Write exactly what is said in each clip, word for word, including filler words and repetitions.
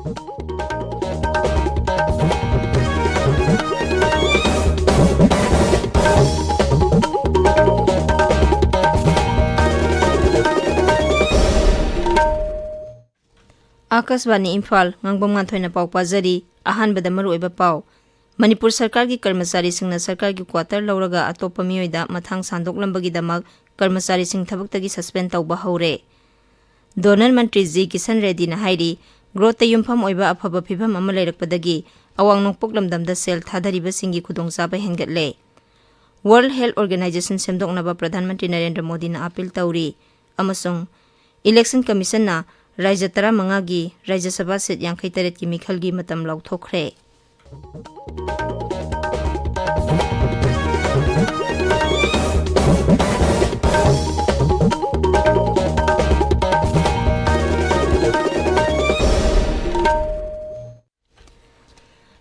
ꯑꯥꯀꯥꯁꯕꯥꯅꯤ ꯏꯝꯐꯥꯜ, ꯉꯥꯡꯕꯝ ꯉꯥꯟꯊꯣꯏꯅ ꯄꯥꯎ ꯄꯥꯖꯔꯤ꯫ ꯑꯍꯥꯟꯕꯗ ꯃꯔꯨꯑꯣꯏꯕ ꯄꯥꯎ꯫ ꯃꯅꯤꯄꯨꯔ ꯁꯔꯀꯥꯔꯒꯤ ꯀꯔꯃꯆꯥꯔꯤꯁꯤꯡꯅ ꯁꯔꯀꯥꯔꯒꯤ ꯀ꯭ꯋꯥꯇꯔ ꯂꯧꯔꯒ ꯑꯇꯣꯞꯄ ꯃꯤꯑꯣꯏꯗ ꯃꯊꯥꯡ ꯁꯥꯟꯗꯣꯛꯂꯝꯕꯒꯤꯗꯃꯛ ꯀꯔꯃꯆꯥꯔꯤꯁꯤꯡ ꯊꯕꯛꯇꯒꯤ ꯁꯁꯄꯦꯟ ꯇꯧꯕ ꯍꯧꯔꯦ꯫ ꯗꯣꯅꯔ ꯃꯟꯇ꯭ꯔꯤ ꯖꯤ ꯀꯤꯁꯟ ꯔꯦꯗꯗꯤꯅ ꯍꯥꯏꯔꯤ, ꯒ꯭ꯔꯣꯠꯇ ꯌꯨꯝꯐꯝ ꯑꯣꯏꯕ ꯑꯐꯕ ꯐꯤꯕꯝ ꯑꯃ ꯂꯩꯔꯛꯄꯗꯒꯤ ꯑꯋꯥꯡ ꯅꯣꯡꯄꯣꯛ ꯂꯝꯗꯝꯗ ꯁꯦꯜ ꯊꯥꯗꯔꯤꯕꯁꯤꯡꯒꯤ ꯈꯨꯗꯣꯡꯆꯥꯕ ꯍꯦꯟꯒꯠꯂꯦ꯫ World health organisation ꯁꯦꯝꯗꯣꯛꯅꯕ Pradhan Mantri Narendra ꯃꯣꯗꯤꯅ ꯑꯥꯄꯤꯜ ꯇꯧꯔꯤ꯫ ꯑꯃꯁꯨꯡ ꯏꯂꯦꯛꯁꯟ ꯀꯃꯤꯁꯟꯅ ꯔꯥꯖ꯭ꯌ ꯇꯔꯥꯃꯉꯥꯒꯤ ꯔꯥꯖ꯭ꯌ ꯁꯚꯥ ꯁꯤꯠ ꯌꯥꯡꯈꯩ ꯇꯔꯦꯠꯀꯤ ꯃꯤꯈꯜꯒꯤ ꯃꯇꯝ ꯂꯥꯎꯊꯣꯛꯈ꯭ꯔꯦ꯫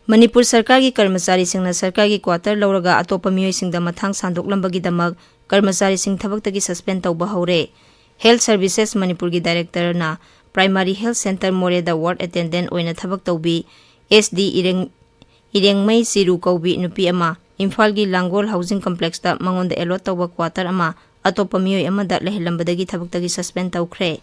ꯃꯅꯤꯄꯨꯔ ꯁꯔꯀꯥꯔꯒꯤ ꯀꯔꯃꯆꯥꯔꯤꯁꯤꯡꯅ ꯁꯔꯀꯥꯔꯒꯤ ꯀ꯭ꯋꯥꯇꯔ ꯂꯧꯔꯒ ꯑꯇꯣꯞꯄ ꯃꯤꯑꯣꯏꯁꯤꯡꯗ ꯃꯊꯥꯡ ꯁꯥꯟꯗꯣꯛꯂꯝꯕꯒꯤꯗꯃꯛ ꯀꯔꯃꯆꯥꯔꯤꯁꯤꯡ ꯊꯕꯛꯇꯒꯤ ꯁꯁꯄꯦꯟ ꯇꯧꯕ ꯍꯧꯔꯦ꯫ ꯍꯦꯜꯊ ꯁꯔꯚꯤꯁꯦꯁ ꯃꯅꯤꯄꯨꯔꯒꯤ ꯗꯥꯏꯔꯦꯛꯇꯔꯅ ꯄ꯭ꯔꯥꯏꯃꯥꯔꯤ ꯍꯦꯜꯊ ꯁꯦꯟꯇꯔ ꯃꯣꯔꯦꯗ ꯋꯥꯔꯗ ꯑꯦꯇꯦꯟꯗꯦꯟꯠ ꯑꯣꯏꯅ ꯊꯕꯛ ꯇꯧꯕꯤ ꯑꯦꯁ ꯗꯤ ꯏꯔꯦꯡ-, ꯏꯔꯦꯡꯃꯩ ꯆꯤꯔꯨ ꯀꯧꯕꯤ ꯅꯨꯄꯤ ꯑꯃ ꯏꯝꯐꯥꯜꯒꯤ ꯂꯥꯡꯒꯣꯜ ꯍꯥꯎꯁꯤꯡ ꯀꯝꯄ꯭ꯂꯦꯛꯁꯇ ꯃꯉꯣꯟꯗ ꯑꯦꯂꯣꯠ ꯇꯧꯕ ꯀ꯭ꯋꯥꯇꯔ ꯑꯃ ꯑꯇꯣꯞꯄ ꯃꯤꯑꯣꯏ ꯑꯃꯗ ꯂꯩꯍꯜꯂꯝꯕꯗꯒꯤ ꯊꯕꯛꯇꯒꯤ ꯁꯁꯄꯦꯟ ꯇꯧꯈ꯭ꯔꯦ꯫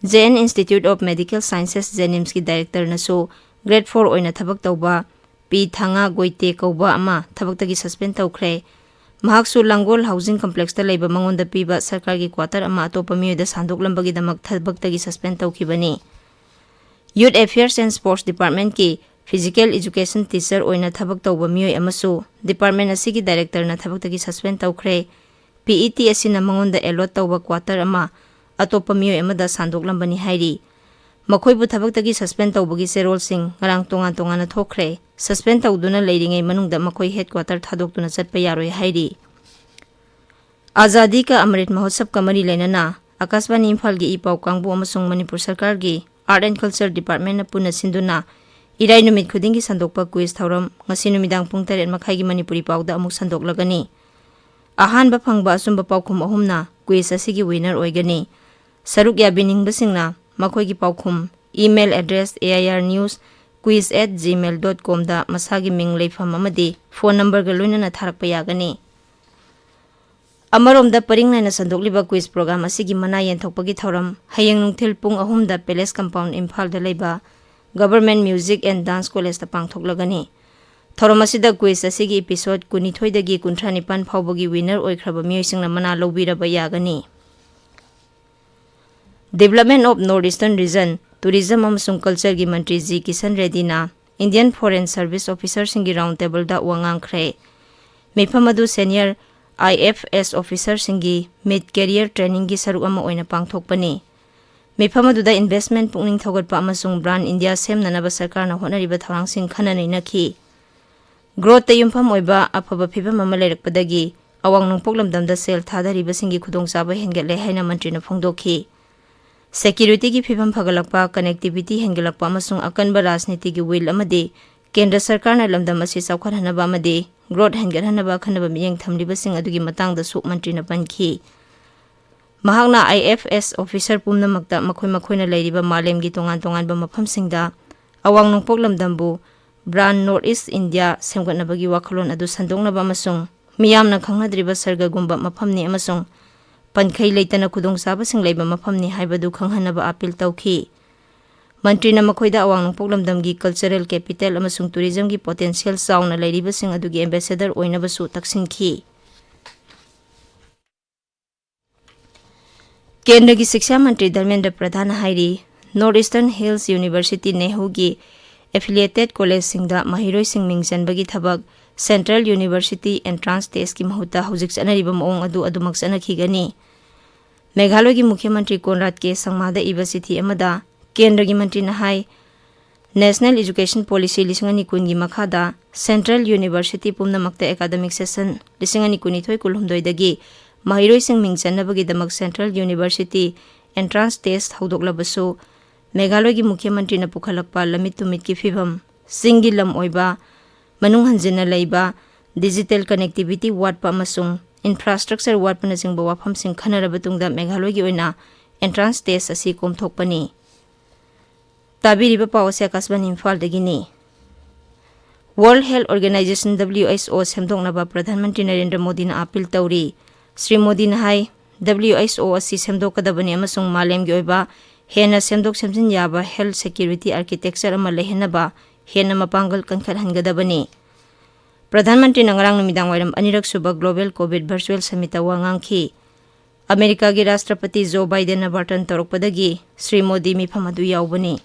J N institute of medical sciences, ꯖꯦꯅꯤꯝꯁꯀꯤ ꯗꯥꯏꯔꯦꯛꯇꯔꯅꯁꯨ ꯒ꯭ꯔꯦꯗ ꯐꯣꯔ ꯑꯣꯏꯅ ꯊꯕꯛ ꯇꯧꯕ ꯄꯤ ꯊꯥꯉꯥ ꯒꯣꯏꯇꯦ ꯀꯧꯕ ꯑꯃ ꯊꯕꯛꯇꯒꯤ ꯁꯁꯄꯦꯟ ꯇꯧꯈ꯭ꯔꯦ꯫ ꯃꯍꯥꯛꯁꯨ ꯂꯥꯡꯒꯣꯜ ꯍꯥꯎꯁꯤꯡ ꯀꯝꯄ꯭ꯂꯦꯛꯁꯇ ꯂꯩꯕ ꯃꯉꯣꯟꯗ ꯄꯤꯕ ꯁꯔꯀꯥꯔꯒꯤ ꯀ꯭ꯋꯥꯇꯔ ꯑꯃ ꯑꯇꯣꯞꯄ ꯃꯤꯑꯣꯏꯗ ꯁꯥꯟꯗꯣꯛꯂꯝꯕꯒꯤꯗꯃꯛ ꯊꯕꯛꯇꯒꯤ ꯁꯁꯄꯦꯟ ꯇꯧꯈꯤꯕꯅꯤ꯫ ꯌꯨꯊ ꯑꯦꯐꯤꯌꯔꯁ ꯑꯦꯟ ꯁ꯭ꯄꯣꯔꯠꯁ ꯗꯤꯄꯥꯔꯠꯃꯦꯟꯠꯀꯤ ꯐꯤꯖꯤꯀꯦꯜ ꯑꯦꯖꯨꯀꯦꯁꯟ ꯇꯤꯆꯔ ꯑꯣꯏꯅ ꯊꯕꯛ ꯇꯧꯕ ꯃꯤꯑꯣꯏ ꯑꯃꯁꯨ ꯗꯤꯄꯥꯔꯠꯃꯦꯟꯠ ꯑꯁꯤꯒꯤ ꯗꯥꯏꯔꯦꯛꯇꯔꯅ ꯊꯕꯛꯇꯒꯤ ꯁꯁꯄꯦꯟ ꯇꯧꯈ꯭ꯔꯦ꯫ ꯄꯤ ꯏ ꯇꯤ ꯑꯁꯤꯅ ꯃꯉꯣꯟꯗ ꯑꯦꯂꯣꯠ ꯇꯧꯕ ꯀ꯭ꯋꯥꯇꯔ ꯑꯃ ꯑꯇꯣꯞꯄ ꯃꯤꯑꯣꯏ ꯑꯃꯗ ꯁꯥꯟꯗꯣꯛꯂꯝꯕꯅꯤ ꯍꯥꯏꯔꯤ꯫ ꯃꯈꯣꯏꯕꯨ ꯊꯕꯛꯇꯒꯤ ꯁꯁꯄꯦꯟ ꯇꯧꯕꯒꯤ ꯆꯦꯔꯣꯜꯁꯤꯡ ꯉꯔꯥꯡ ꯇꯣꯉꯥꯟ ꯇꯣꯉꯥꯟꯅ ꯊꯣꯛꯈ꯭ꯔꯦ꯫ ꯁꯁꯄꯦꯟ ꯇꯧꯗꯨꯅ ꯂꯩꯔꯤꯉꯩ ꯃꯅꯨꯡꯗ ꯃꯈꯣꯏ ꯍꯦꯗꯀ꯭ꯋꯥꯇꯔ ꯊꯥꯗꯣꯛꯇꯨꯅ ꯆꯠꯄ ꯌꯥꯔꯣꯏ ꯍꯥꯏꯔꯤ꯫ ꯑꯖꯥꯗꯤ ꯀꯥ ꯑꯃ꯭ꯔꯤꯠ ꯃꯍꯣꯠꯁꯕꯀ ꯃꯔꯤ ꯂꯩꯅꯅ ꯑꯀꯥꯁꯕꯥꯅꯤ ꯏꯝꯐꯥꯜꯒꯤ ꯏ ꯄꯥꯎ ꯀꯥꯡꯕꯨ ꯑꯃꯁꯨꯡ ꯃꯅꯤꯄꯨꯔ ꯁꯔꯀꯥꯔꯒꯤ ꯑꯥꯔꯠ ꯑꯦꯟ ꯀꯜꯆꯔ ꯗꯤꯄꯥꯔꯠꯃꯦꯟꯠꯅ ꯄꯨꯟꯅ ꯁꯤꯟꯗꯨꯅ ꯏꯔꯥꯏ ꯅꯨꯃꯤꯠ ꯈꯨꯗꯤꯡꯒꯤ ꯁꯟꯗꯣꯛꯄ ꯀ꯭ꯋꯤꯖ ꯊꯧꯔꯝ ꯉꯁꯤ ꯅꯨꯃꯤꯗꯥꯡ ꯄꯨꯡ ꯇꯔꯦꯠ ꯃꯈꯥꯏꯒꯤ ꯃꯅꯤꯄꯨꯔꯤ ꯄꯥꯎꯗ ꯑꯃꯨꯛ ꯁꯟꯗꯣꯛꯂꯒꯅꯤ꯫ ꯑꯍꯥꯟꯕ ꯐꯪꯕ ꯑꯆꯨꯝꯕ ꯄꯥꯎꯈꯨꯝ ꯑꯍꯨꯝꯅ ꯀ꯭ꯋꯤꯖ ꯑꯁꯤꯒꯤ ꯋꯤꯅꯔ ꯑꯣꯏꯒꯅꯤ꯫ ꯁꯔꯨꯛ ꯌꯥꯕꯤꯅꯤꯡꯕꯁꯤꯡꯅ ꯃꯈꯣꯏꯒꯤ ꯄꯥꯎꯈꯨꯝ Email address: A I R news quiz at gmail dot com ꯗ ꯃꯁꯥꯒꯤ ꯃꯤꯡ, ꯂꯩꯐꯝ ꯑꯃꯗꯤ ꯐꯣꯟ ꯅꯝꯕꯔꯒ ꯂꯣꯏꯅꯅ ꯊꯥꯔꯛꯄ ꯌꯥꯒꯅꯤ꯫ ꯑꯃꯔꯣꯝꯗ, ꯄꯔꯤꯡ ꯅꯥꯏꯅ ꯁꯟꯗꯣꯛꯂꯤꯕ ꯀ꯭ꯋꯤꯖ ꯄ꯭ꯔꯣꯒ꯭ꯔꯥꯝ ꯑꯁꯤꯒꯤ ꯃꯅꯥ ꯌꯦꯟꯊꯣꯛꯄꯒꯤ ꯊꯧꯔꯝ ꯍꯌꯦꯡ ꯅꯨꯡꯊꯤꯜ ꯄꯨꯡ ꯑꯍꯨꯝꯗ ꯄꯦꯂꯦꯁ ꯀꯝꯄꯥꯎꯟ ꯏꯝꯐꯥꯜꯗ ꯂꯩꯕ ꯒꯚꯔꯟꯃꯦꯟꯠ ꯃ꯭ꯌꯨꯖꯤꯛ ꯑꯦꯟ ꯗꯥꯟꯁ ꯀꯣꯂꯦꯖꯇ ꯄꯥꯡꯊꯣꯛꯂꯒꯅꯤ꯫ ꯊꯧꯔꯝ ꯑꯁꯤꯗ ꯀ꯭ꯋꯤꯖ ꯑꯁꯤꯒꯤ ꯏꯄꯤꯁꯣꯗ ꯀꯨꯟꯅꯤꯊꯣꯏꯗꯒꯤ ꯀꯨꯟꯊ꯭ꯔꯥ ꯅꯤꯄꯥꯟ ꯐꯥꯎꯕꯒꯤ ꯋꯤꯟꯅꯔ ꯑꯣꯏꯈ꯭ꯔꯕ ꯃꯤꯑꯣꯏꯁꯤꯡꯅ ꯃꯅꯥ ꯂꯧꯕꯤꯔꯕ ꯌꯥꯒꯅꯤ꯫ Development of North Eastern Region tourism ꯑꯃꯁꯨꯡ ꯀꯜꯆꯔꯒꯤ ꯃꯟꯇ꯭ꯔꯤ ꯖꯤ ꯀꯤꯁꯟ ꯔꯦꯗꯗꯤꯅ ꯏꯟꯗꯤꯌꯟ ꯐꯣꯔꯦꯟ ꯁꯔꯚꯤꯁ ꯑꯣꯐꯤꯁꯔꯁꯤꯡꯒꯤ ꯔꯥꯎꯟ ꯇꯦꯕꯜꯗ ꯋꯥ ꯉꯥꯡꯈ꯭ꯔꯦ꯫ ꯃꯤꯐꯝ ꯑꯗꯨ ꯁꯦꯅꯤꯌꯔ ꯑꯥꯏ ꯑꯦꯐ ꯑꯦꯁ ꯑꯣꯐꯤꯁꯔꯁꯤꯡꯒꯤ ꯃꯤꯗ ꯀꯦꯔꯤꯌꯔ ꯇ꯭ꯔꯦꯅꯤꯡꯒꯤ ꯁꯔꯨꯛ ꯑꯃ ꯑꯣꯏꯅ ꯄꯥꯡꯊꯣꯛꯄꯅꯤ꯫ ꯃꯤꯐꯝ ꯑꯗꯨꯗ ꯏꯟꯚꯦꯁ꯭ꯠꯃꯦꯟꯠ ꯄꯨꯛꯅꯤꯡ ꯊꯧꯒꯠꯄ ꯑꯃꯁꯨꯡ ꯕ꯭ꯔꯥꯟꯗ ꯏꯟꯗꯤꯌꯥ ꯁꯦꯝꯅꯅꯕ ꯁꯔꯀꯥꯔꯅ ꯍꯣꯠꯅꯔꯤꯕ ꯊꯧꯔꯥꯡꯁꯤꯡ ꯈꯟꯅ ꯅꯩꯅꯈꯤ꯫ ꯒ꯭ꯔꯣꯠꯇ ꯌꯨꯝꯐꯝ ꯑꯣꯏꯕ ꯑꯐꯕ ꯐꯤꯕꯝ ꯑꯃ ꯂꯩꯔꯛꯄꯗꯒꯤ ꯑꯋꯥꯡ ꯅꯣꯡꯄꯣꯛ ꯂꯝꯗꯝꯗ ꯁꯦꯜ ꯊꯥꯗꯔꯤꯕꯁꯤꯡꯒꯤ ꯈꯨꯗꯣꯡꯆꯥꯕ ꯍꯦꯟꯒꯠꯂꯦ ꯍꯥꯏꯅ ꯃꯟꯇ꯭ꯔꯤꯅ ꯐꯣꯡꯗꯣꯛꯈꯤ꯫ ꯁꯦꯀ꯭ꯌꯨꯔꯤꯇꯤꯒꯤ ꯐꯤꯕꯝ ꯐꯒꯠꯂꯛꯄ, ꯀꯅꯦꯛꯇꯤꯚꯤꯇꯤ ꯍꯦꯟꯒꯠꯂꯛꯄ ꯑꯃꯁꯨꯡ ꯑꯀꯟꯕ ꯔꯥꯖꯅꯤꯇꯤꯒꯤ ꯋꯤꯜ ꯑꯃꯗꯤ ꯀꯦꯟꯗ꯭ꯔ ꯁꯔꯀꯥꯔꯅ ꯂꯝꯗꯝ ꯑꯁꯤ ꯆꯥꯎꯈꯠꯍꯟꯅꯕ ꯑꯃꯗꯤ ꯒ꯭ꯔꯣꯠ ꯍꯦꯟꯒꯠꯍꯟꯅꯕ ꯑꯈꯟꯅꯕ ꯃꯤꯠꯌꯦꯡ ꯊꯝꯂꯤꯕꯁꯤꯡ ꯑꯗꯨꯒꯤ ꯃꯇꯥꯡꯗꯁꯨ ꯃꯟꯇ꯭ꯔꯤꯅ ꯄꯟꯈꯤ꯫ ꯃꯍꯥꯛꯅ ꯑꯥꯏ ꯑꯦꯐ ꯑꯦꯁ ꯑꯣꯐꯤꯁꯔ ꯄꯨꯝꯅꯃꯛꯇ ꯃꯈꯣꯏ ꯃꯈꯣꯏꯅ ꯂꯩꯔꯤꯕ ꯃꯥꯂꯦꯝꯒꯤ ꯇꯣꯉꯥꯟ ꯇꯣꯉꯥꯟꯕ ꯃꯐꯝꯁꯤꯡꯗ ꯑꯋꯥꯡ ꯅꯣꯡꯄꯣꯛ ꯂꯝꯗꯝꯕꯨ ꯕ꯭ꯔꯥꯟꯗ ꯅꯣꯔꯠ ꯏꯁ ꯏꯟꯗꯤꯌꯥ ꯁꯦꯝꯒꯠꯅꯕꯒꯤ ꯋꯥꯈꯜꯂꯣꯟ ꯑꯗꯨ ꯁꯟꯗꯣꯛꯅꯕ ꯑꯃꯁꯨꯡ ꯃꯤꯌꯥꯝꯅ ꯈꯪꯅꯗ꯭ꯔꯤꯕ ꯁꯔꯒꯒꯨꯝꯕ ꯃꯐꯝꯅꯤ ꯑꯃꯁꯨꯡ ꯄꯟꯈꯩ ꯂꯩꯇꯅ ꯈꯨꯗꯣꯡꯆꯥꯕꯁꯤꯡ ꯂꯩꯕ ꯃꯐꯝꯅꯤ ꯍꯥꯏꯕꯗꯨ ꯈꯪꯍꯟꯅꯕ ꯑꯥꯄꯤꯜ ꯇꯧꯈꯤ꯫ ꯃꯟꯇ꯭ꯔꯤꯅ ꯃꯈꯣꯏꯗ ꯑꯋꯥꯡ ꯅꯣꯡꯄꯣꯛ ꯂꯝꯗꯝꯒꯤ ꯀꯜꯆꯔꯦꯜ ꯀꯦꯄꯤꯇꯦꯜ ꯑꯃꯁꯨꯡ ꯇꯨꯔꯤꯖꯝꯒꯤ ꯄꯣꯇꯦꯟꯁꯤꯌꯦꯜ ꯆꯥꯎꯅ ꯂꯩꯔꯤꯕꯁꯤꯡ ꯑꯗꯨꯒꯤ ꯑꯦꯝꯕꯦꯁꯦꯗꯔ ꯑꯣꯏꯅꯕꯁꯨ ꯇꯛꯁꯤꯟꯈꯤ꯫ ꯀꯦꯟꯗ꯭ꯔꯒꯤ ꯁꯤꯛꯁꯥ ꯃꯟꯇ꯭ꯔꯤ ꯙꯔꯃꯦꯟꯗ꯭ꯔ ꯄ꯭ꯔꯙꯥꯟꯅ ꯍꯥꯏꯔꯤ, ꯅꯣꯔꯠ ꯏꯁꯇꯔꯟ ꯍꯤꯜꯁ ꯌꯨꯅꯤꯚꯔꯁꯤꯇꯤ, ꯅꯦꯍꯨꯒꯤ ꯑꯦꯐꯤꯂꯤꯌꯦꯇꯦꯗ ꯀꯣꯂꯦꯖꯁꯤꯡꯗ ꯃꯍꯩꯔꯣꯏꯁꯤꯡ ꯃꯤꯡ ꯆꯟꯕꯒꯤ ꯊꯕꯛ ꯁꯦꯟꯇ꯭ꯔꯦꯜ ꯌꯨꯅꯤꯚꯔꯁꯤꯇꯤ ꯑꯦꯟꯇ꯭ꯔꯥꯟꯁ ꯇꯦꯁꯀꯤ ꯃꯍꯨꯠꯇ ꯍꯧꯖꯤꯛ ꯆꯠꯅꯔꯤꯕ ꯃꯑꯣꯡ ꯑꯗꯨ ꯑꯗꯨꯃꯛ ꯆꯠꯅꯈꯤꯒꯅꯤ꯫ ꯃꯦꯘꯥꯂꯌꯒꯤ ꯃꯨꯈ꯭ꯌ ꯃꯟꯇ꯭ꯔꯤ ꯀꯣꯟꯔꯥꯗ ꯀꯦ ꯁꯪꯃꯥꯗ ꯏꯕ ꯆꯤꯊꯤ ꯑꯃꯗ, ꯀꯦꯟꯗ꯭ꯔꯒꯤ ꯃꯟꯇ꯭ꯔꯤꯅ ꯍꯥꯏ, ꯅꯦꯁꯅꯦꯜ ꯏꯖꯨꯀꯦꯁꯟ ꯄꯣꯂꯤꯁꯤ ꯂꯤꯁꯤꯡ ꯑꯅꯤ ꯀꯨꯟꯒꯤ ꯃꯈꯥꯗ ꯁꯦꯟꯇ꯭ꯔꯦꯜ ꯌꯨꯅꯤꯚꯔꯁꯤꯇꯤ ꯄꯨꯝꯅꯃꯛꯇ ꯑꯦꯀꯥꯗꯃꯤꯛ ꯁꯦꯁꯟ ꯂꯤꯁꯤꯡ ꯑꯅꯤ ꯀꯨꯟꯅꯤꯊꯣꯏ ꯀꯨꯟꯍꯨꯝꯗꯣꯏꯗꯒꯤ ꯃꯍꯩꯔꯣꯏꯁꯤꯡ ꯃꯤꯡ ꯆꯟꯅꯕꯒꯤꯗꯃꯛ ꯁꯦꯟꯇ꯭ꯔꯦꯜ ꯌꯨꯅꯤꯚꯔꯁꯤꯇꯤ ꯑꯦꯟꯇ꯭ꯔꯥꯟꯁ ꯇꯦꯁ ꯍꯧꯗꯣꯛꯂꯕꯁꯨ, ꯃꯦꯘꯥꯂꯌꯒꯤ ꯃꯨꯈ꯭ꯌ ꯃꯟꯇ꯭ꯔꯤꯅ ꯄꯨꯈꯠꯂꯛꯄ ꯂꯝꯃꯤꯠ ꯇꯨꯃꯤꯠꯀꯤ ꯐꯤꯕꯝ, ꯆꯤꯡꯒꯤ ꯂꯝ ꯑꯣꯏꯕ, ꯃꯅꯨꯡ ꯍꯟꯖꯤꯟꯅ ꯂꯩꯕ, ꯗꯤꯖꯤꯇꯦꯜ ꯀꯅꯦꯛꯇꯤꯚꯤꯇꯤ ꯋꯥꯠꯄ ꯑꯃꯁꯨꯡ ꯏꯟꯐ꯭ꯔꯥꯁ꯭ꯇ꯭ꯔꯛꯆꯔ ꯋꯥꯠꯄꯅꯆꯤꯡꯕ ꯋꯥꯐꯝꯁꯤꯡ ꯈꯟꯅꯔꯕ ꯇꯨꯡꯗ ꯃꯦꯘꯥꯂꯌꯒꯤ ꯑꯣꯏꯅ ꯑꯦꯟꯇ꯭ꯔꯥꯟꯁ ꯇꯦꯁ ꯑꯁꯤ ꯀꯣꯝꯊꯣꯛꯄꯅꯤ꯫ ꯇꯥꯕꯤꯔꯤꯕ ꯄꯥꯎ ꯑꯁꯤ ꯑꯀꯥꯁꯕꯥꯅꯤ ꯏꯝꯐꯥꯜꯗꯒꯤꯅꯤ꯫ World Health Organization, W H O, ꯁꯦꯝꯗꯣꯛꯅꯕ Pradhan Mantri Narendra ꯃꯣꯗꯤꯅ ꯑꯥꯄꯤꯜ ꯇꯧꯔꯤ꯫ ꯁ꯭ꯔꯤ ꯃꯣꯗꯤꯅ ꯍꯥꯏ, W H O ꯑꯁꯤ ꯁꯦꯝꯗꯣꯛꯀꯗꯕꯅꯤ ꯑꯃꯁꯨꯡ ꯃꯥꯂꯦꯝꯒꯤ ꯑꯣꯏꯕ ꯍꯦꯟꯅ ꯁꯦꯝꯗꯣꯛ ꯁꯦꯝꯖꯤꯟ ꯌꯥꯕ health security architecture ꯑꯃ ꯂꯩꯍꯟꯅꯕ ꯍꯦꯟꯅ ꯃꯄꯥꯡꯒꯜ ꯀꯟꯈꯠꯍꯟꯒꯗꯕꯅꯤ꯫ ꯄ꯭ꯔꯙꯥꯟ ꯃꯟꯇ꯭ꯔꯤꯅ ꯉꯔꯥꯡ ꯅꯨꯃꯤꯗꯥꯡ ꯋꯥꯏꯔꯝ ꯑꯅꯤꯔꯛ ꯁꯨꯕ Global COVID Virtual Summitꯇ ꯋꯥ ꯉꯥꯡꯈꯤ꯫ ꯑꯃꯦꯔꯤꯀꯥꯒꯤ ꯔꯥꯁꯇ꯭ꯔꯄꯇꯤ ꯖꯣ ꯕꯥꯏꯗꯦꯟꯅ ꯕꯥꯔꯇꯟ ꯇꯧꯔꯛꯄꯗꯒꯤ ꯁ꯭ꯔꯤ ꯃꯣꯗꯤ ꯃꯤꯐꯝ ꯑꯗꯨ ꯌꯥꯎꯕꯅꯤ꯫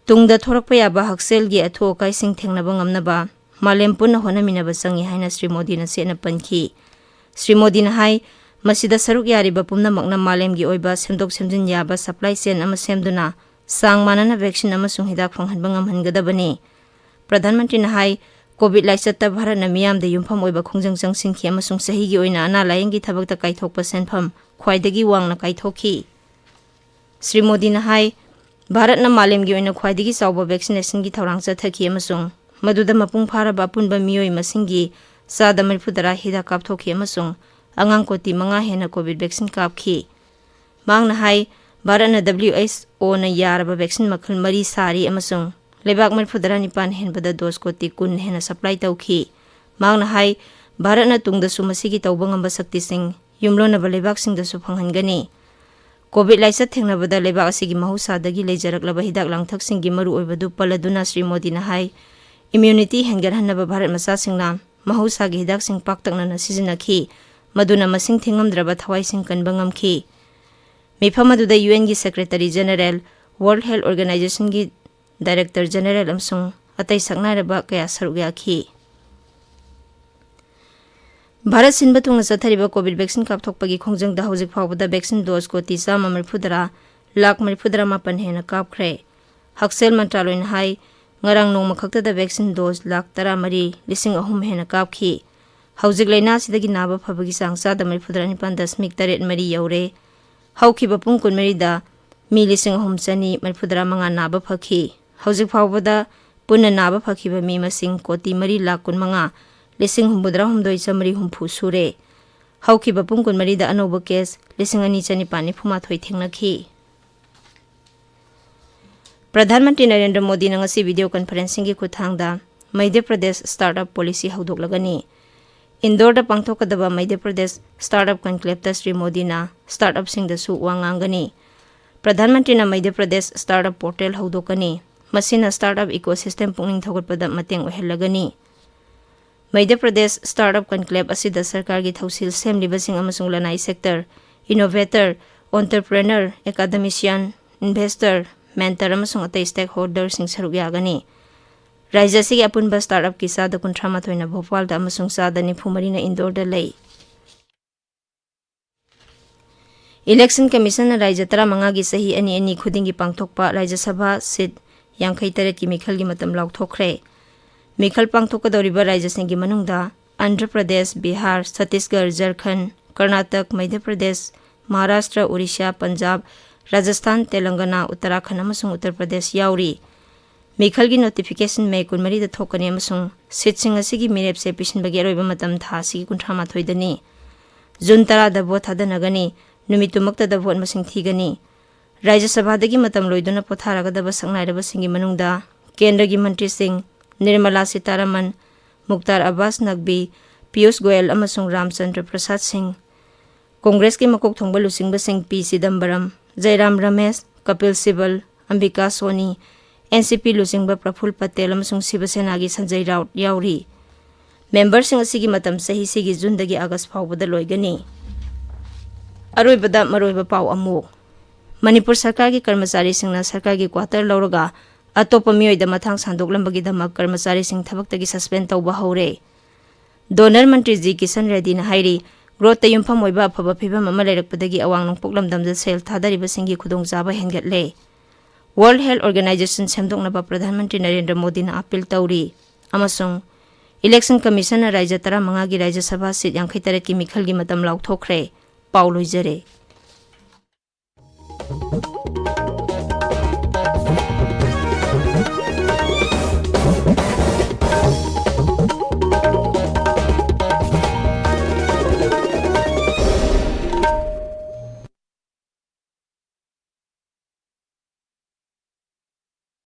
ꯇꯨꯡꯗ ꯊꯣꯔꯛꯄ ꯌꯥꯕ ꯍꯛꯁꯦꯜꯒꯤ ꯑꯊꯨ ꯑꯀꯥꯏꯁꯤꯡ ꯊꯦꯡꯅꯕ ꯉꯝꯅꯕ ꯃꯥꯂꯦꯝ ꯄꯨꯟꯅ ꯍꯣꯠꯅꯃꯤꯟꯅꯕ ꯆꯪꯏ ꯍꯥꯏꯅ ꯁ꯭ꯔꯤ ꯃꯣꯗꯤꯅ ꯆꯦꯠꯅ ꯄꯟꯈꯤ꯫ ꯁ꯭ꯔꯤ ꯃꯣꯗꯤꯅ ꯍꯥꯏ, ꯃꯁꯤꯗ ꯁꯔꯨꯛ ꯌꯥꯔꯤꯕ ꯄꯨꯝꯅꯃꯛꯅ ꯃꯥꯂꯦꯝꯒꯤ ꯑꯣꯏꯕ ꯁꯦꯝꯗꯣꯛ ꯁꯦꯝꯖꯤꯟ ꯌꯥꯕ supply chain ꯑꯃ ꯁꯦꯝꯗꯨꯅ ꯆꯥꯡ ꯃꯥꯟꯅꯅ vaccine ꯑꯃꯁꯨꯡ ꯍꯤꯗꯥꯛ ꯐꯪꯍꯟꯕ ꯉꯝꯍꯟꯒꯗꯕꯅꯤ꯫ ꯄ꯭ꯔꯙꯥꯟ ꯃꯟꯇ꯭ꯔꯤꯅ ꯍꯥꯏ, COVID ꯂꯥꯏꯆꯠꯇ ꯚꯥꯔꯠꯅ ꯃꯤꯌꯥꯝꯗ ꯌꯨꯝꯐꯝ ꯑꯣꯏꯕ ꯈꯣꯡꯖꯪ ꯆꯪꯁꯤꯟꯈꯤ ꯑꯃꯁꯨꯡ ꯆꯍꯤꯒꯤ ꯑꯣꯏꯅ ꯑꯅꯥ ꯂꯥꯌꯦꯡꯒꯤ ꯊꯕꯛꯇ ꯀꯥꯏꯊꯣꯛꯄ ꯁꯦꯟꯐꯝ ꯈ꯭ꯋꯥꯏꯗꯒꯤ ꯋꯥꯡꯅ ꯀꯥꯏꯊꯣꯛꯈꯤ꯫ ꯁ꯭ꯔꯤ ꯃꯣꯗꯤꯅ ꯍꯥꯏ, ꯚꯥꯔꯠꯅ ꯃꯥꯂꯦꯝꯒꯤ ꯑꯣꯏꯅ ꯈ꯭ꯋꯥꯏꯗꯒꯤ ꯆꯥꯎꯕ vaccinationꯒꯤ ꯊꯧꯔꯥꯡ ꯆꯠꯊꯈꯤ ꯑꯃꯁꯨꯡ ꯃꯗꯨꯗ ꯃꯄꯨꯡ ꯐꯥꯔꯕ ꯑꯄꯨꯟꯕ ꯃꯤꯑꯣꯏ ꯃꯁꯤꯡꯒꯤ ꯆꯥꯗ ꯃꯔꯤꯐꯨ ꯇꯔꯥ ꯍꯤꯗꯥꯛ ꯀꯥꯞꯊꯣꯛꯈꯤ ꯑꯃꯁꯨꯡ ꯑꯉꯥꯡ ꯀꯣꯇꯤ ꯃꯉꯥ ꯍꯦꯟꯅ COVID vaccine ꯀꯥꯞꯈꯤ꯫ ꯃꯍꯥꯛꯅ ꯍꯥꯏ, ꯚꯥꯔꯠꯅ W H O ꯅ ꯌꯥꯔꯕ vaccine ꯃꯈꯜ ꯃꯔꯤ ꯁꯥꯔꯤ ꯑꯃꯁꯨꯡ ꯂꯩꯕꯥꯛ ꯃꯔꯤꯐꯨ ꯇꯔꯥ ꯅꯤꯄꯥꯟ ꯍꯦꯟꯕꯗ dose ꯀꯣꯇꯤ ꯀꯨꯟ ꯍꯦꯟꯅ supply ꯇꯧꯈꯤ꯫ ꯃꯍꯥꯛꯅ ꯍꯥꯏ, ꯚꯥꯔꯠꯅ ꯇꯨꯡꯗꯁꯨ ꯃꯁꯤꯒꯤ ꯇꯧꯕ ꯉꯝꯕ ꯁꯛꯇꯤꯁꯤꯡ ꯌꯨꯝꯂꯣꯟꯅꯕ ꯂꯩꯕꯥꯛꯁꯤꯡꯗꯁꯨ ꯐꯪꯍꯟꯒꯅꯤ꯫ COVID ꯂꯥꯏꯆꯠ ꯊꯦꯡꯅꯕꯗ ꯂꯩꯕꯥꯛ ꯑꯁꯤꯒꯤ ꯃꯍꯧꯁꯥꯗꯒꯤ ꯂꯩꯖꯔꯛꯂꯕ ꯍꯤꯗꯥꯛ ꯂꯥꯡꯊꯛꯁꯤꯡꯒꯤ ꯃꯔꯨꯑꯣꯏꯕꯗꯨ ꯄꯜꯂꯗꯨꯅ ꯁ꯭ꯔꯤ ꯃꯣꯗꯤꯅ ꯍꯥꯏ, immunity ꯍꯦꯟꯒꯠꯍꯟꯅꯕ ꯚꯥꯔꯠ ꯃꯆꯥꯁꯤꯡꯅ ꯃꯍꯧꯁꯥꯒꯤ ꯍꯤꯗꯥꯛꯁꯤꯡ ꯄꯥꯛꯇꯛꯅꯅ ꯁꯤꯖꯤꯟꯅꯈꯤ, ꯃꯗꯨꯅ ꯃꯁꯤꯡ ꯊꯤꯉꯝꯗ꯭ꯔꯕ ꯊꯋꯥꯏꯁꯤꯡ ꯀꯟꯕ ꯉꯝꯈꯤ꯫ ꯃꯤꯐꯝ ꯑꯗꯨꯗ UNꯒꯤ Secretary General, World Health Organizationꯒꯤ Director General ꯑꯃꯁꯨꯡ ꯑꯇꯩ ꯁꯛꯅꯥꯏꯔꯕ ꯀꯌꯥ ꯁꯔꯨꯛ ꯌꯥꯈꯤ꯫ ꯚꯥꯔꯠ ꯁꯤꯟꯕ ꯊꯨꯡꯅ ꯆꯠꯊꯔꯤꯕ COVID vaccine ꯀꯥꯞꯊꯣꯛꯄꯒꯤ ꯈꯣꯡꯖꯪꯗ ꯍꯧꯖꯤꯛ ꯐꯥꯎꯕꯗ vaccine dose ꯀꯣꯇꯤ ꯆꯥꯝꯃ ꯃꯔꯤꯐꯨ ꯇꯔꯥ ꯂꯥꯈ ꯃꯔꯤꯐꯨ ꯇꯔꯥ ꯃꯥꯄꯟ ꯍꯦꯟꯅ ꯀꯥꯞꯈ꯭ꯔꯦ꯫ ꯍꯛꯁꯦꯜ ꯃꯟꯇ꯭ꯔꯥꯂꯣꯏꯅ ꯍꯥꯏ, ꯉꯔꯥꯡ ꯅꯣꯡꯃ ꯈꯛꯇꯗ vaccine dose ꯂꯥꯈ ꯇꯔꯥꯃꯔꯤ ꯂꯤꯁꯤꯡ ꯑꯍꯨꯝ ꯍꯦꯟꯅ ꯀꯥꯞꯈꯤ꯫ ꯍꯧꯖꯤꯛ ꯂꯥꯏꯅꯥ ꯑꯁꯤꯗꯒꯤ ꯅꯥꯕ ꯐꯕꯒꯤ ꯆꯥꯡ ꯆꯥꯗ ꯃꯔꯤꯐꯨ ꯇꯔꯥ ꯅꯤꯄꯥꯟ ꯗꯁꯃꯤꯛ ꯇꯔꯦꯠ ꯃꯔꯤ ꯌꯧꯔꯦ꯫ ꯍꯧꯈꯤꯕ ꯄꯨꯡ ꯀꯨꯟꯃꯔꯤꯗ ꯃꯤ ꯂꯤꯁꯤꯡ ꯑꯍꯨꯝ ꯆꯅꯤ ꯃꯔꯤꯐꯨ ꯇꯔꯥ ꯃꯉꯥ ꯅꯥꯕ ꯐꯈꯤ꯫ ꯍꯧꯖꯤꯛ ꯐꯥꯎꯕꯗ ꯄꯨꯟꯅ ꯅꯥꯕ ꯐꯈꯤꯕ ꯃꯤ ꯃꯁꯤꯡ ꯀꯣꯇꯤ ꯃꯔꯤ ꯂꯥꯈ ꯀꯨꯟꯃꯉꯥ ꯂꯤꯁꯤꯡ ꯍꯨꯝꯐꯨꯇꯔꯥ ꯍꯨꯝꯗꯣꯏ ꯆꯥꯃꯔꯤ ꯍꯨꯝꯐꯨ ꯁꯨꯔꯦ꯫ ꯍꯧꯈꯤꯕ ꯄꯨꯡ ꯀꯨꯟꯃꯔꯤꯗ ꯑꯅꯧꯕ case ꯂꯤꯁꯤꯡ ꯑꯅꯤ ꯆꯅꯤꯄꯥꯟ ꯅꯤꯐꯨ ꯃꯥꯊꯣꯏ ꯊꯦꯡꯅꯈꯤ꯫ ꯄ꯭ꯔꯙꯥꯟ ꯃꯟꯇ꯭ꯔꯤ ꯅꯔꯦꯟꯗ꯭ꯔ ꯃꯣꯗꯤꯅ ꯉꯁꯤ ꯚꯤꯗꯤꯑꯣ ꯀꯟꯐꯔꯦꯟꯁꯤꯡꯒꯤ ꯈꯨꯠꯊꯥꯡꯗ Madhya Pradesh start up policy ꯍꯧꯗꯣꯛꯂꯒꯅꯤ꯫ ꯏꯟꯗꯣꯔꯗ ꯄꯥꯡꯊꯣꯛꯀꯗꯕ ꯃꯙ꯭ꯌ ꯄ꯭ꯔꯗꯦꯁ ꯁ꯭ꯇꯥꯔꯠ ꯑꯞ ꯀꯟꯀ꯭ꯂꯦꯞꯇ ꯁ꯭ꯔꯤ ꯃꯣꯗꯤꯅ ꯁ꯭ꯇꯥꯔꯠ ꯑꯞꯁꯤꯡꯗꯁꯨ ꯋꯥ ꯉꯥꯡꯒꯅꯤ꯫ ꯄ꯭ꯔꯙꯥꯟ ꯃꯟꯇ꯭ꯔꯤꯅ Madhya Pradesh start up portal ꯍꯧꯗꯣꯛꯀꯅꯤ꯫ ꯃꯁꯤꯅ ꯁ꯭ꯇꯥꯔꯠ ꯑꯞ ꯏꯀꯣ ꯁꯤꯁꯇꯦꯝ ꯄꯨꯛꯅꯤꯡ ꯊꯧꯒꯠꯄꯗ ꯃꯇꯦꯡ ꯑꯣꯏꯍꯜꯂꯒꯅꯤ꯫ ꯃꯙ꯭ꯌ ꯄ꯭ꯔꯗꯦꯁ ꯁ꯭ꯇꯥꯔꯠ ꯑꯞ ꯀꯟꯀ꯭ꯂꯦꯞ ꯑꯁꯤꯗ ꯁꯔꯀꯥꯔꯒꯤ ꯊꯧꯁꯤꯜ ꯁꯦꯝꯂꯤꯕꯁꯤꯡ ꯑꯃꯁꯨꯡ ꯂꯅꯥꯏ sector, innovator, entrepreneur, ꯑꯦꯀꯥꯗꯃꯤꯁꯤꯌꯥꯟ, investor, mentor ꯑꯃꯁꯨꯡ ꯑꯇꯩ ꯁ꯭ꯇꯦꯛ ꯍꯣꯜꯗꯔꯁꯤꯡ ꯁꯔꯨꯛ ꯌꯥꯒꯅꯤ꯫ ꯔꯥꯖ꯭ꯌ ꯑꯁꯤꯒꯤ ꯑꯄꯨꯟꯕ ꯁ꯭ꯇꯥꯔꯠ ꯑꯞꯀꯤ ꯆꯥꯗ ꯀꯨꯟꯊ꯭ꯔꯥ ꯃꯥꯊꯣꯏꯅ ꯚꯣꯄꯥꯜꯗ ꯑꯃꯁꯨꯡ ꯆꯥꯗ ꯅꯤꯐꯨ ꯃꯔꯤꯅ ꯏꯟꯗꯣꯔꯗ ꯂꯩ꯫ ꯏꯂꯦꯛꯁꯟ ꯀꯃꯤꯁꯟꯅ ꯔꯥꯖ꯭ꯌ ꯇꯔꯥꯃꯉꯥꯒꯤ ꯆꯍꯤ ꯑꯅꯤ ꯑꯅꯤ ꯈꯨꯗꯤꯡꯒꯤ ꯄꯥꯡꯊꯣꯛꯄ ꯔꯥꯖ꯭ꯌ ꯁꯚꯥ ꯁꯤꯠ ꯌꯥꯡꯈꯩ ꯇꯔꯦꯠꯀꯤ ꯃꯤꯈꯜꯒꯤ ꯃꯇꯝ ꯂꯥꯎꯊꯣꯛꯈ꯭ꯔꯦ꯫ ꯃꯤꯈꯜ ꯄꯥꯡꯊꯣꯛꯀꯗꯧꯔꯤꯕ ꯔꯥꯖ꯭ꯌꯁꯤꯡꯒꯤ ꯃꯅꯨꯡꯗ ꯑꯟꯙ꯭ꯔ ꯄ꯭ꯔꯗꯦꯁ, ꯕꯤꯍꯥꯔ, ꯆꯇꯤꯁꯒꯔ, ꯖꯔꯈꯟ, ꯀꯔꯅꯥꯇꯛ, ꯃꯙ꯭ꯌ ꯄ꯭ꯔꯗꯦꯁ, ꯃꯍꯥꯔꯥꯁꯇ꯭ꯔ, ꯑꯣꯔꯤꯁꯥ, ꯄꯟꯖꯥꯕ, ꯔꯥꯖꯁꯊꯥꯟ, ꯇꯦꯂꯪꯒꯅꯥ, ꯎꯠꯇꯔꯥꯈꯟꯗ ꯑꯃꯁꯨꯡ ꯎꯠꯇꯔ ꯄ꯭ꯔꯗꯦꯁ ꯌꯥꯎꯔꯤ꯫ ꯃꯤꯈꯜꯒꯤ ꯅꯣꯇꯤꯐꯤꯀꯦꯁꯟ ꯃꯦ ꯀꯨꯟꯃꯔꯤꯗ ꯊꯣꯛꯀꯅꯤ ꯑꯃꯁꯨꯡ ꯁꯤꯠꯁꯤꯡ ꯑꯁꯤꯒꯤ ꯃꯤꯔꯦꯞꯁꯦ ꯄꯤꯁꯤꯟꯕꯒꯤ ꯑꯔꯣꯏꯕ ꯃꯇꯝ ꯊꯥ ꯑꯁꯤꯒꯤ ꯀꯨꯟꯊ꯭ꯔꯥ ꯃꯥꯊꯣꯏꯗꯅꯤ꯫ ꯖꯨꯟ ꯇꯔꯥꯗ ꯚꯣꯠ ꯊꯥꯗꯅꯒꯅꯤ꯫ ꯅꯨꯃꯤꯠꯇꯨꯃꯛꯇꯗ ꯚꯣꯠ ꯃꯁꯤꯡ ꯊꯤꯒꯅꯤ꯫ ꯔꯥꯖ꯭ꯌ ꯁꯚꯥꯗꯒꯤ ꯃꯇꯝ ꯂꯣꯏꯗꯨꯅ ꯄꯣꯊꯥꯔꯒꯗꯕ ꯁꯛꯅꯥꯏꯔꯕꯁꯤꯡꯒꯤ ꯃꯅꯨꯡꯗ ꯀꯦꯟꯗ꯭ꯔꯒꯤ ꯃꯟꯇ꯭ꯔꯤꯁꯤꯡ ꯅꯤꯔꯃꯂꯥ ꯁꯤꯇꯥꯔꯥꯃꯟ, ꯃꯨꯛꯇꯥꯔ ꯑꯕꯥꯁ ꯅꯛꯕꯤ, ꯄꯤꯌꯨꯁ ꯒꯣꯌꯜ ꯑꯃꯁꯨꯡ ꯔꯥꯝꯆꯟꯗ꯭ꯔ ꯄ꯭ꯔꯁꯥꯗ ꯁꯤꯡ, ꯀꯣꯡꯒ꯭ꯔꯦꯁꯀꯤ ꯃꯀꯣꯛ ꯊꯣꯡꯕ ꯂꯨꯆꯤꯡꯕꯁꯤꯡ P Chidambaram, Jairam Ramesh, Kapil Sibal, Ambika Soni, N C P ꯂꯨꯆꯤꯡꯕ ꯄ꯭ꯔꯐꯨꯜ ꯄꯇꯦꯜ ꯑꯃꯁꯨꯡ ꯁꯤꯕ ꯁꯦꯅꯥꯒꯤ ꯁꯟꯖꯌ ꯔꯥꯎꯠ ꯌꯥꯎꯔꯤ꯫ ꯃꯦꯝꯕꯔꯁꯤꯡ ꯑꯁꯤꯒꯤ ꯃꯇꯝ ꯆꯍꯤꯁꯤꯒꯤ ꯖꯨꯟꯗꯒꯤ ꯑꯥꯒꯁ ꯐꯥꯎꯕꯗ ꯂꯣꯏꯒꯅꯤ꯫ ꯑꯔꯣꯏꯕꯗ ꯃꯔꯨꯑꯣꯏꯕ ꯄꯥꯎ ꯑꯃꯨꯛ꯫ ꯃꯅꯤꯄꯨꯔ ꯁꯔꯀꯥꯔꯒꯤ ꯀꯔꯃꯆꯥꯔꯤꯁꯤꯡꯅ ꯁꯔꯀꯥꯔꯒꯤ ꯀ꯭ꯋꯥꯇꯔ ꯂꯧꯔꯒ ꯑꯇꯣꯞꯄ ꯃꯤꯑꯣꯏꯗ ꯃꯊꯥꯡ ꯁꯥꯟꯗꯣꯛꯂꯝꯕꯒꯤꯗꯃꯛ ꯀꯔꯃꯆꯥꯔꯤꯁꯤꯡ ꯊꯕꯛꯇꯒꯤ ꯁꯁꯄꯦꯟ ꯇꯧꯕ ꯍꯧꯔꯦ꯫ ꯗꯣꯅꯔ ꯃꯟꯇ꯭ꯔꯤ ꯖꯤ ꯀꯤꯁꯟ ꯔꯦꯗꯤꯅ ꯍꯥꯏꯔꯤ, ꯒ꯭ꯔꯣꯠꯇ ꯌꯨꯝꯐꯝ ꯑꯣꯏꯕ ꯑꯐꯕ ꯐꯤꯕꯝ ꯑꯃ ꯂꯩꯔꯛꯄꯗꯒꯤ ꯑꯋꯥꯡ ꯅꯣꯡꯄꯣꯛ ꯂꯝꯗꯝꯗ ꯁꯦꯜ ꯊꯥꯗꯔꯤꯕꯁꯤꯡꯒꯤ ꯈꯨꯗꯣꯡꯆꯥꯕ ꯍꯦꯟꯒꯠꯂꯦ꯫ World health organisation ꯁꯦꯝꯗꯣꯛꯅꯕ Pradhan Mantri Narendra ꯃꯣꯗꯤꯅ ꯑꯥꯄꯤꯜ ꯇꯧꯔꯤ꯫ ꯑꯃꯁꯨꯡ ꯏꯂꯦꯛꯁꯟ ꯀꯃꯤꯁꯟꯅ ꯔꯥꯖ꯭ꯌ ꯇꯔꯥꯃꯉꯥꯒꯤ ꯔꯥꯖ꯭ꯌ ꯁꯚꯥ ꯁꯤꯠ ꯌꯥꯡꯈꯩ ꯇꯔꯦꯠꯀꯤ ꯃꯤꯈꯜꯒꯤ ꯃꯇꯝ ꯂꯥꯎꯊꯣꯛꯈ꯭ꯔꯦ꯫ ꯄꯥꯎ ꯂꯣꯏꯖꯔꯦ꯫